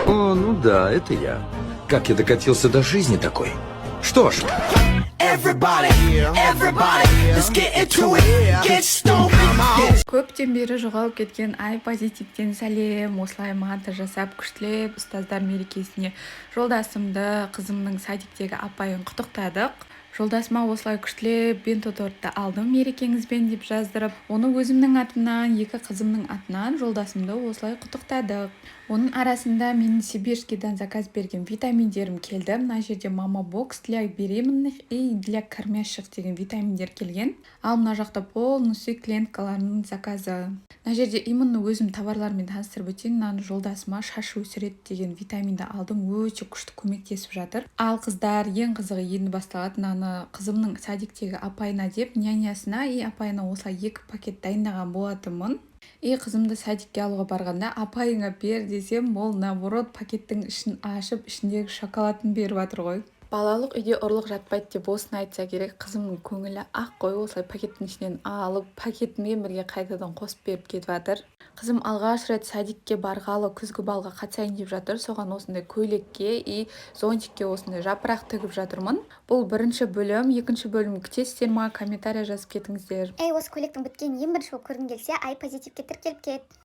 О, ну да, это я. Как я докатился до жизни такой? Что ж, Everybody, everybody, let's get into it. Get stupid. Get Көптен бері жоғалып кеткен Ай Позитивтен сәлем! Осылай манты жасап, күштілеп ұстаздар мерекесіне жолдасымды, қызымның садиктегі апайын құттықтадық. Жолдасыма осылай күштілеп бенто тортты алдым, «Мерекеңізбен» деп жаздырып, оны өзімнің атымнан, екі қызымның атынан жолдасымды осылай құттықтадық. Оның арасында менің Сибирскийдан заказ берген витаминдерім келді. Мына жерде «Мама бокс для беременных и для кормящих» деген витаминдер келген. Ал мына жақта полностью клиенткаларының заказы. Мына жерде именно өзім товарлармен таныстырып өтейін. Мынаны жолдасыма шашы өсіреді деген витаминді алдым, өте күшті көмектесіп жатыр. Ал, қыздар, ең қызығы енді басталады. Мынаны қызымның садиктегі апайына деп, нянясына и апайына осылай екі пакет дайындаған болатынмын. И қызымды садикке алуға барғанда, «Апайыңа бер» десем, ол, наоборот, пакеттің ішін ашып, ішіндегі шоколадын беріп жатыр ғой. Балалық үйде ұрлық жатпайды деп осыны айтса керек. Қызымның көңілі ақ қой, осылай пакеттің ішінен алып, пакетімен бірге қайтадан қосып беріп кетіп жатыр. Қызым алғаш рет садикке барғалы күзгі балға қатысайын деп жатыр. Соған осындай көйлекке и зонтикке осындай жапырақ тігіп жатырмын. Бұл бірінші бөлім. Екінші бөлім күтесіздер ма? Комментарий жазып кетіңіздер. Ей, осы көйлектің біткенін ең бірінші болып көргің келсе, Ай Позитивке тіркеліп кет.